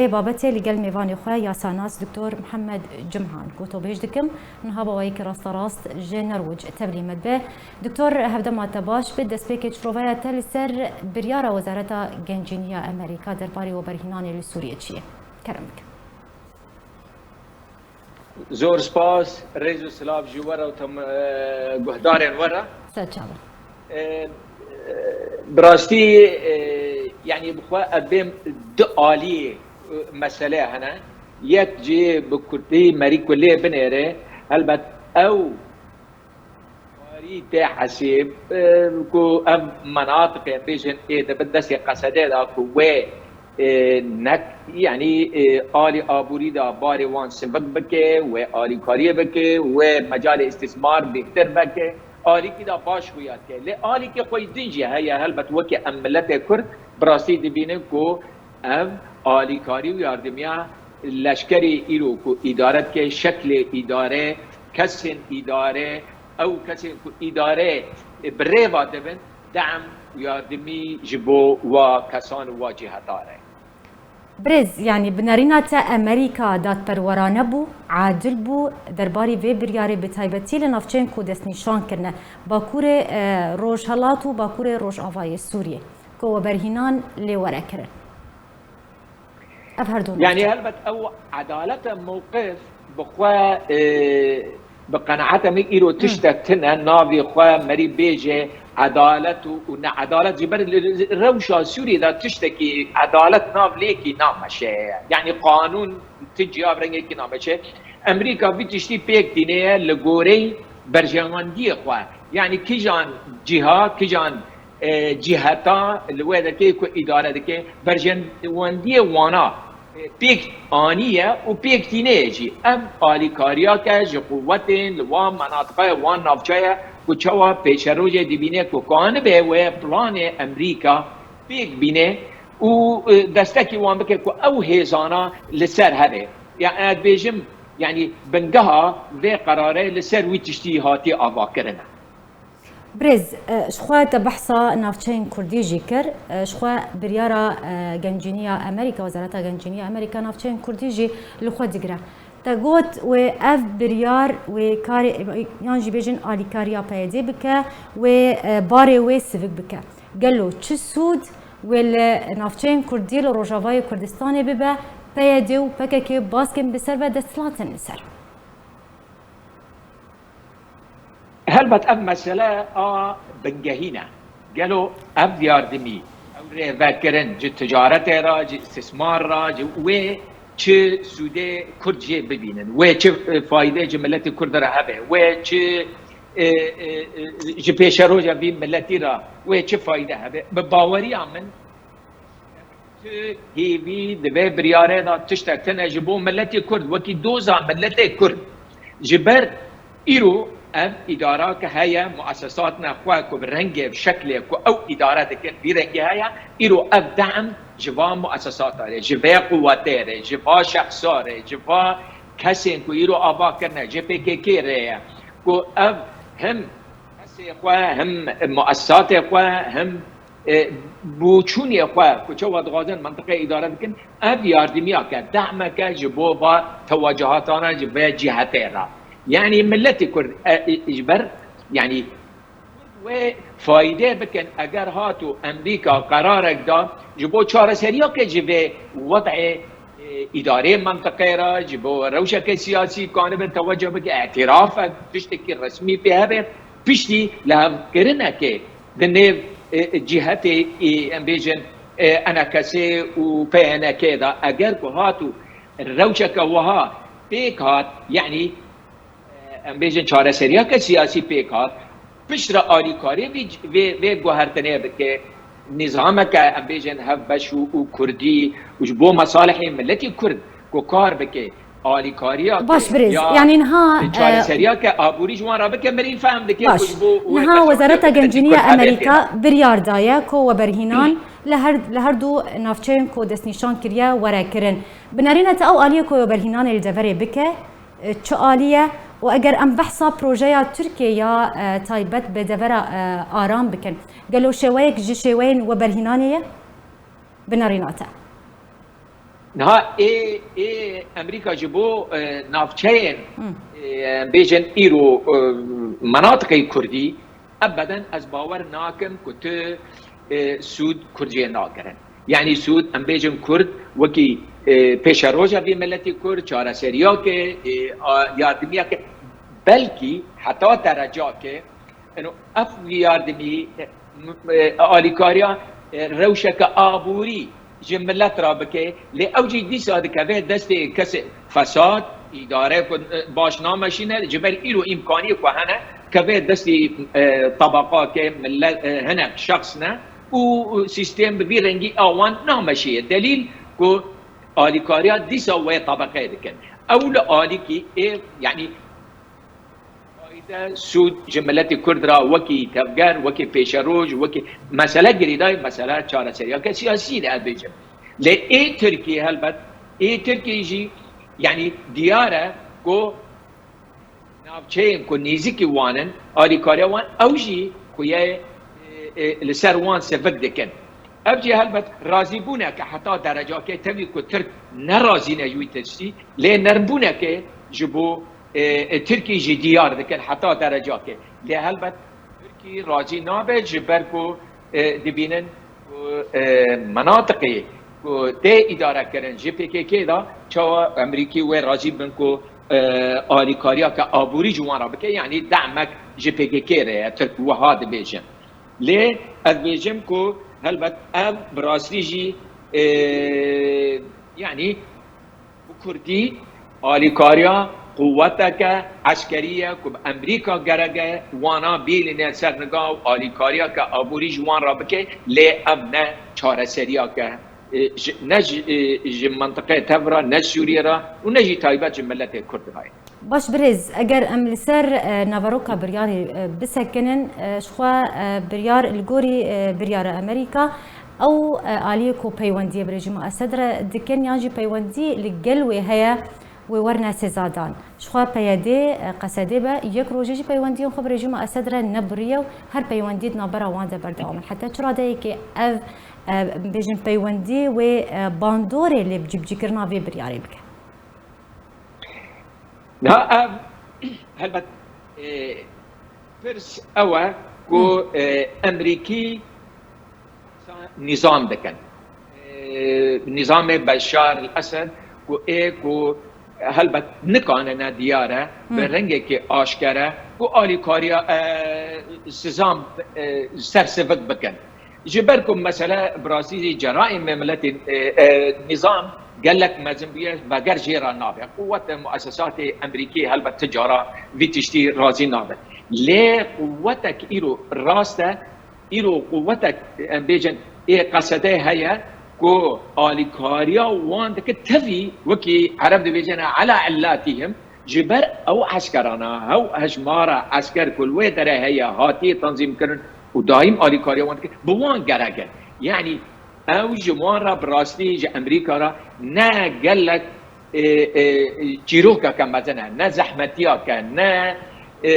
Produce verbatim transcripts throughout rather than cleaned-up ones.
Vê babetê li gel mêvanê xwe yasanas Doktor Mihemed Cumhan gotobêj dikim. Niha bi awayekî rasterast ji Norwich tevlî me dibe. Doktor, hevdema te baş be, destpêkê çiroveya te li ser biryara Wezareta Gencînî ya Amerîka derbarê weberhînanê li Sûriyê çi ye? Kerem bike. Zor spas, rêz û silav ji we re û tem, e, guhdarên we re. Ser çavan. E, e, bi rastî, e, yanî bi xwe ev bêm du aliyê, e, mesele hene. Yek jî bi kurtî merî ku lê binêre, helbet ew Karî tê hesîb, e, ku ev menatiqê bêjin ê di bin destê Qesedê de ku wê, e, nek, yanî, e, alî aborî de barê wan sivik bike, wê alîkariyê bike, wê mecalê îstîsmar bêhtir bike, alîkî de baş xuya dike. Lê alîkî xwe yî din jî heye, helbet wekî em miletê Kurd bi rastî dibînin ku Ev alîkarî û yardimiya leşkerê îro ku îdare dike, şeklê îdare, kesên îdare, ew kesên ku îdare bi rê ve dibin, dem û yardimî ji bo wa kesan û wa cîheta re. Birêz, yanî bi nerîna te Amerîka dadperwerane bû, adil bû, derbarî vê biryarê bi taybetî li navçeyên ku destnîşan kirine, Bakurê, e, Rojhelat û Bakurê Rojavayê Sûriyê. Ku weberhînan lê were kirin. Ev her du Yanî nokte. Helbet ew edalet e, mewqif bi xwe, e, bi qenaeta min îro tiştek tune, navê xwe merî bêje edalet û, û needalet, ji ber li, li rewşa Sûriyê de tiştekî edalet nav lêkî nameşe. Yanî qanûn ti ciya bi rengekî nameşe. Amerîka vî tiştî pêk tîne ye li goreyî berjewendiyê xwe. Yanî kijan cîha, kijan e, cîheta li wê derkê ku îdare dike, berjewendiyê wana, e, pêk aniye û pêk tîne ye jî. Ev alîkariya ke ji quwetên li wan menatiqe, wan navçe ye ku çawa pêşerojê dibîne ku kanibe wê planê Amerîka pêk bîne û, e, destekî wan bike ku ew hêzana li ser hebe. Ya ez dibêjim, yanî bingeha vê qerarê li ser wî tiştî hatiye avakirine. Birêz, e, ji xwe te behsa navçeyên kurdî jî kir. E, ji xwe biryara, e, gencînî ya Amerîka, Wezareta Gencînî ya Amerîka navçeyên kurdî jî li xwe digire. Te got wê ev biryar wê karê, yan jî bêjin alîkariya P Y D bike, wê, e, barê wê sivik bike. Gelo çi sûd wê li navçeyên kurdî li Rojavayê Kurdistanê bibe, P Y D û P K K baskên bi ser ve desthilatin li ser? Helbet ev mesele a bingehîn e. Gelo ev yardimî, ew rêvekirin ji ticaretê re, ji îstîsmar re, ji wê çi sûdê Kurd jê bibînin, wê çi, e, fayde ji miletê Kurd re hebe, wê çi, e, e, e, ji pêşeroja vî miletî re wê çi fayde hebe? Bi baweriya min, Tu hêvî di vê biryarê de tiştek tune ji bo miletê Kurd, wekî doza miletê Kurd. Ji ber îro ev îdara ke heye, muesesatine xwe ku bi rengê, bi şeklê ku ew îdare dikin, vî rengî heye, îro ev dem ji van muesesata re, ji vê quwetê re, ji va şexsa re, ji va kesên ku îro ava kirine, ji P K K re ye, ku ev him kesê xwe, him muesesatê xwe, him e, boçûnê xwe ku çawa dixwazin mentiqeyê îdare bikin, ev yardimiya ke, dehmeke ji bo va tewecihatan re, ji vê cîhetê re. Yanî miletê Kurd, e, e, ji ber, yanî wê fayde bikin, eger hat û Amerîka qerarek da ji bo çareseriya ke ji vê wed'ê, e, îdareyê mentiqeyê re, ji bo rewşeke siyasî kanibe tewecih bike, îtirafek, tiştekî resmî pê hebe, piştî lihevkirinekê di nêv, e, cîhetê, e, em bêjin, e, E N K S û P Y N K de, eger ku hat û rewşeke wiha pêk hat, yanî, e, em bêjin çareseriyeke siyasî pêk hat, piştre alîkarî vê, vê, vê guhertinê bike, nîzameke, em bêjin, hevbeş û, û kurdî û ji bo mesalihê miletî Kurd ku kar bike, alîkariya Baş ke birêz, ya yanî niha, e, çareseriyake aborî ji wan re bike, mirî fehm dike baş. Ku ji bo wê Niha Wezareta Gencînî ya Amerîka biryar daye ku weberhînan li her, li her du navçeyên ku destnîşan kiriye were kirin. Bi nerîna te ew aliyê ku weberhînanê li deverê bike, e, çi alî ye? Û eger em behsa projeya Tirkiyê ya, e, taybet bi devera, e, Aram bikin, gelo şêweyek ji şêweyên weberhînanê ye? Bi nerîna te. Niha ê, ê Amerîka ji bo, e, navçeyên, Hı. e, bêjin îro, e, menatiqê Kurdî, ebeden ez bawer nakim ku tu, e, sûd Kurd jê nagirin. Yanî sûd, em bêjin Kurd wekî, e, pêşeroja vê miletî Kurd, çareseriyake, e, a, yardimiyake, belkî heta derecake, eno, ev yardimî, e, m-, e, alîkariya, e, rewşeke aborî ji milet re bike, lê ew jî dîsa dikeve destê kesê fesad, îdare ku, e, baş nameşîne, ji ber îro îmkaniyê ku hene, keve destê, e, tebaqake, milet, e, hinek şexs ne û sîstem bi vî rengî awan nameşiye. Delîl ku alîkariya dîsa wê tebeqeyê dikin. Ew li alîkî ê, yanî fayde, sûd ji miletê Kurd re wekî tevger, wekî pêşeroj, wekî mesele girêdayî, mesele çareseriyake siyasî ne, ez bêjim. Lê ê Tirkî helbet, ê Tirkî jî, yanî diyar e ku navçeyên ku nêzîkî wan in, alîkariya wan, ew jî xuye, e, e, li ser wan sivik dikin. Ev jî helbet razîbûneke heta derecakê, tevî ku Tirk nerazî ne ji wî tiştî, lê nermbûneke ji bo, e, e, Tirkî jî diyar dikin heta derecakê. Lê helbet Tirkî razî nabe, ji ber ku, e, dibînin ku, e, menatiqê ku tê îdarekirin ji P K K de, çawa Amerîkî wê razî bin ku, e, alîkariyeke aborî ji wan re bike, yanî demek ji P K K re ye, Tirk wiha dibêjin. Lê ez bêjim ku helbet ev bi rastî jî, e, yanî bi kurdî, alîkariya quweteke eskerî ye ku bi Amerîka gerek e wana bîlîne ser niga û alîkariyeke aborî ji wan re bike, lê ev ne çareseriyeke, e, ji, ne ji, e, ji mintiqeyê tev re, ne Sûriyê re û ne jî taybet ji miletê Kurd re ye. Baş birêz, eger em li ser, e, naveroka biryarê, e, bisekinin, e, ji xwe, e, biryar li gorî, e, biryara Amerîka, ew, e, aliyê ku peywendiyê bi rejîma Esed re dikin, yan jî peywendî li gel wê heye, wê werine sêzadan. Ji xwe P Y D, e, Qesedê be, yek rojê jî peywendiyên xwe bi rejîma Esed re nebiriye û her peywendî di navbera wan de berdewam in. Heta çi radeyekê ev, e, bêjin peywendî wê, e, bandorê lê bi cîbicîkirina vê biryarê bike? Niha ev, helbet, e, pirs ew e ku, Hı. e, Amerîkî nîzam dikin. E, nîzamê Beşar el-Esed ku ê ku helbet nikanine diyar e, bi Hı. rengekî aşkere ku alîkariya, e, sizam, e, sersivik bikin. Ji ber ku mesele bi rastî jî ceraîmê miletê, e, e, nîzam gelek mezin bûye, veger jê re nabe. Quwet e, muesesatê Amerîkî helbet ti cara vî tiştî razî nabin. Lê quwetek îro rast e, îro quwetek, em bêjin, ê Qesedê heye ku alîkariya wan dike tevî, wekî Ereb dibêjene, ela illatihim, ji ber ew eskerana, ew hejmara esker ku li wê derê heye, hatiye tanzîmkirin û daîm alîkariya wan dike, bi wan gerek e. Yanî ew ji wan re bi rastî ji Amerîka re ne gelek, e, e, çîrokeke mezin e, ne zehmetiyake, ne, e,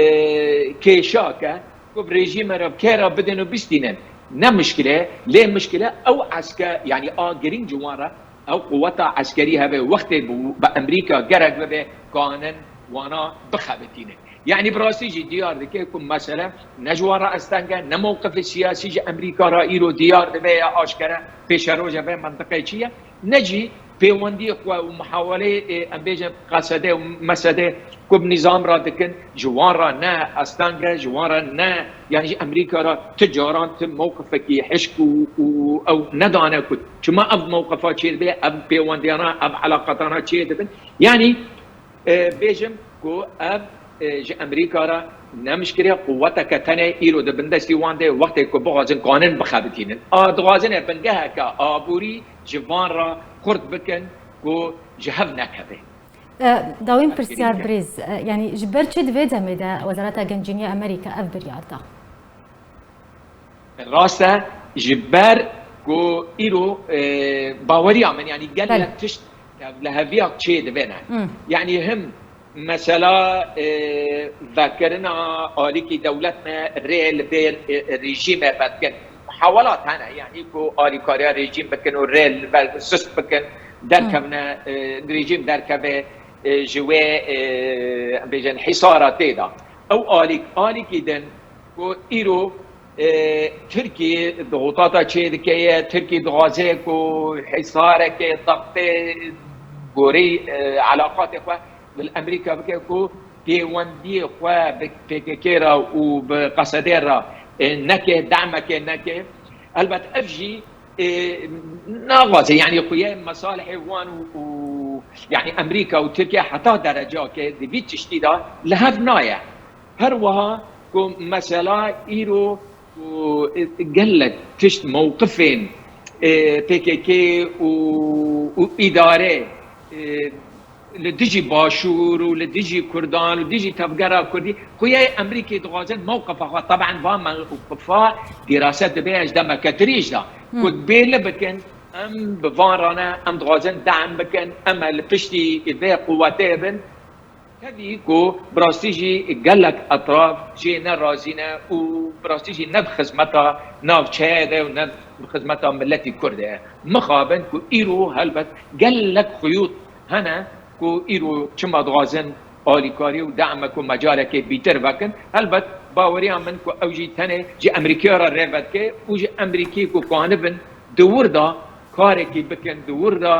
kêşake ku bi rejîmê re kê re bidin û bistînin. Ne mişkile, lê mişkile ew esker, yanî a girîng ji wan re ew quweta eskerî hebe, wextê bi, bi Amerîka gerek bibe, kanin wana bixebitînin. Yanî bi rastî jî diyar dike ku mesele ne ji wan re asteng e, ne mewqifê siyasî ji Amerîka re îro diyar dibe ya aşkere pêşeroja vê mentiqê çi ye, ne jî pêwendiyê xwe û muhaweleyê, ê, em bêjin, Qesedê û Mesedê ku bi nîzam re dikin, ji wan re ne asteng e, ji wan re ne, yanî ji Amerîka re ti caran ti mewqifekî hişk û, û ew nedane ku çima ev mewqifa çêdibe, ev pêwendiyana, ev eleqatana çêdibin. Yanî, e, bêjim ku ev, e, ji Amerîka re ne mişkile, quweteke tenê îro di bin destî wan de, wextê ku bixwazin kanin bixebitînin. A dixwazine bingeheke aborî ji van re xurt bikin ku ji hev nekeve. E, dawîn pirsyar birêz, e, yanî ji ber çi di vê demê de Wezareta Gencînî ya Amerîka ev biryar da? Rast e, ji ber ku îro, e, baweriya min, yanî gelek Belê. tişt tevliheviya çê dibe ne. Hmm. Yanî him mesela, e, vekirina alîkî dewlet me rê li bêr, e, rejîme vedikin. Hewalat hene, yanî ku alîkariya rejîm bikin û rê li ber sist bikin derkevne, e, rejîm derkeve, e, ji wê, e, em bêjin hîsara tê de. Ew alîk, alîkî din ku îro, e, Tirkî dixutata çê dike ye, Tirkî dixwaze ku hîsareke dextê gorî, e, elaqatê xwe li Amerîka bike ku pêwendiyê xwe bi P K K re û bi Qesedê re, e, neke, demeke neke. Elbet ev jî, e, naxwaze, yanî xuye mesalihê wan û, û, yanî Amerîka û Tirkiye heta derecake di vî tiştî de li hev naye. Her wiha ku mesela îro ku gelek tişt mewqifên, e, P K K û, û îdare, e, li dijî Başûr û li dijî Kurdan û dijî tevgera Kurdî, xuya Amerîkê dixwazin mewqifa xwe, teben van mewqifa dîrase dibe ji demeke dirêj de, ku bêli bikin, em bi van re ne, em dixwazin dem bikin, em li piştî vê quwetê bin. Tevî ku bi rastî jî gelek etraf jê ne razî ne û bi rastî jî ne bi xizmeta navçeyê de û ne bi xizmeta miletî Kurd de ye. Mixabin ku îro helbet gelek xuyût hene ku îro çima dixwazin alîkarî û demek û mecalekê bîtir vekin. Helbet baweriya min ku ew jî tenê ji Amerîkaya re rê vedike û ji Amerîkî ku kanibin di wir de karekî bikin, di wir de,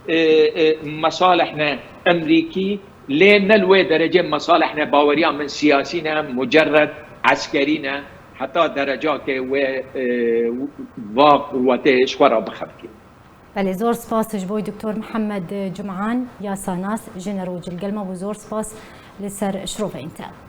e, e, mesalihne Amerîkî, lê ne li wê derecê mesalihne baweriya min siyasî ne, mucerred eskerî ne, heta derecakê wê, e, va quwetê ji xwe re bixebitî. Belê, zor spas ji bo Doktor Mihemed Cuman, yasanas, ji ne rojil gelma bû, zor spas li ser şiroveyên te.